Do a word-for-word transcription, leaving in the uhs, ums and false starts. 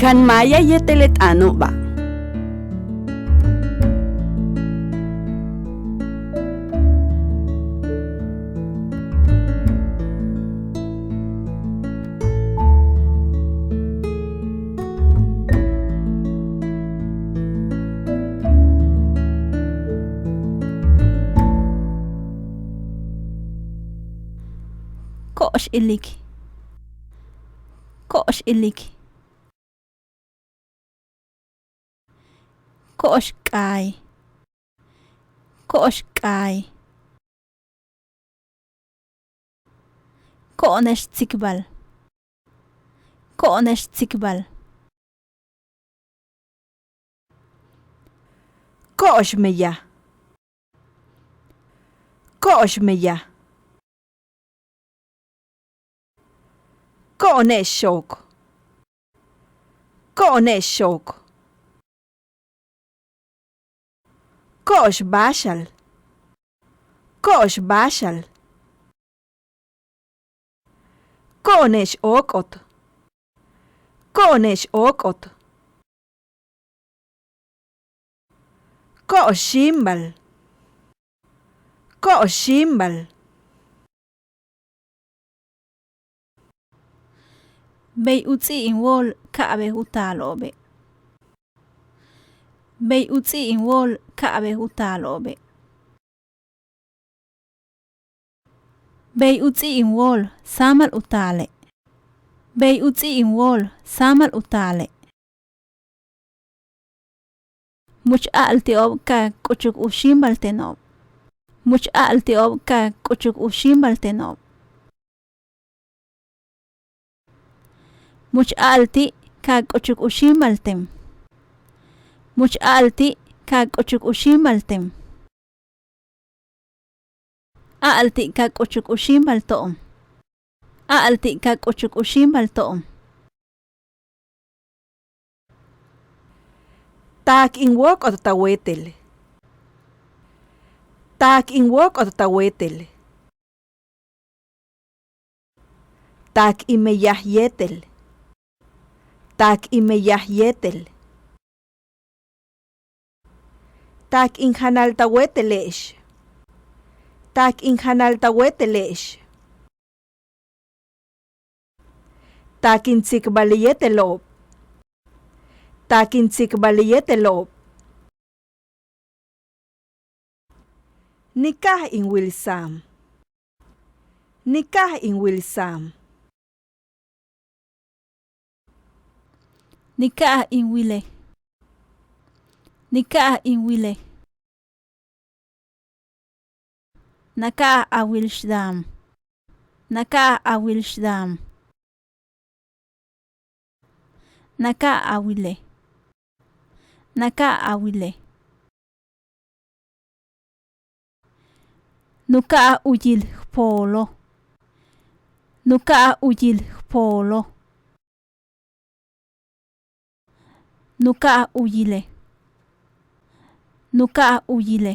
Kan maaya yéetel le t'aano'oba'. Ko'ox ilik. Ko'ox ilik. Ko'ox k'aay. Ko'ox k'aay. Ko'one'ex tsikbal. Ko'one'ex tsikbal. Ko'ox meyaj. Ko'ox meyaj. Ko'one'ex xook. Ko'one'ex xook. Ko'ox báaxal. Ko'ox báaxal. Ko'one'ex óok'ot. Ko'one'ex óok'ot. Ko'ox xíimbal. Ko'ox xíimbal. Bey uts'íib in wóol ka'abéet u taalo'obe'. Bey uts'íib in wóol ka'abéet u taalo'obe'. Bey uts'íib in wóol sáamal u taale'. Bey uts'íib in wóol sáamal u taale'. Much a'al ti'ob ka k'uchuk u xíimbalteno'ob. Much a'al ti'ob ka k'uchuk u xíimbalteno'ob. Much a'al ti' ka k'uchuk u xíimbalten. Much a'al ti' ka k'uchuk u xíimbalten. A'al ti' ka k'uchuk u xíimbal to'on. A'al ti' ka k'uchuk u xíimbal to'on. Taak in wóok'ot ta wéetel. Taak in wóok'ot ta wéetel. Taak in meyaj yéetel. Taak in meyaj yéetel. Taak in janal ta wéetele'ex. Taak in janal ta wéetele'ex. Taak in tsikbal yéetelo'ob. Taak in tsikbal yéetelo'ob. Nika'aj in wil saam. Nika'aj in wil saam. Nika'aj in wile. Nika'aj in wile. Naka'aj a wil xdaam. Naka'aj a wil xdaam. Naka'aj a wile. Naka'aj a wile. Nuka'aj u yil j poolo. Nuka'aj u yil j poolo. Nuka'aj u yile. Nuka'aj u yile.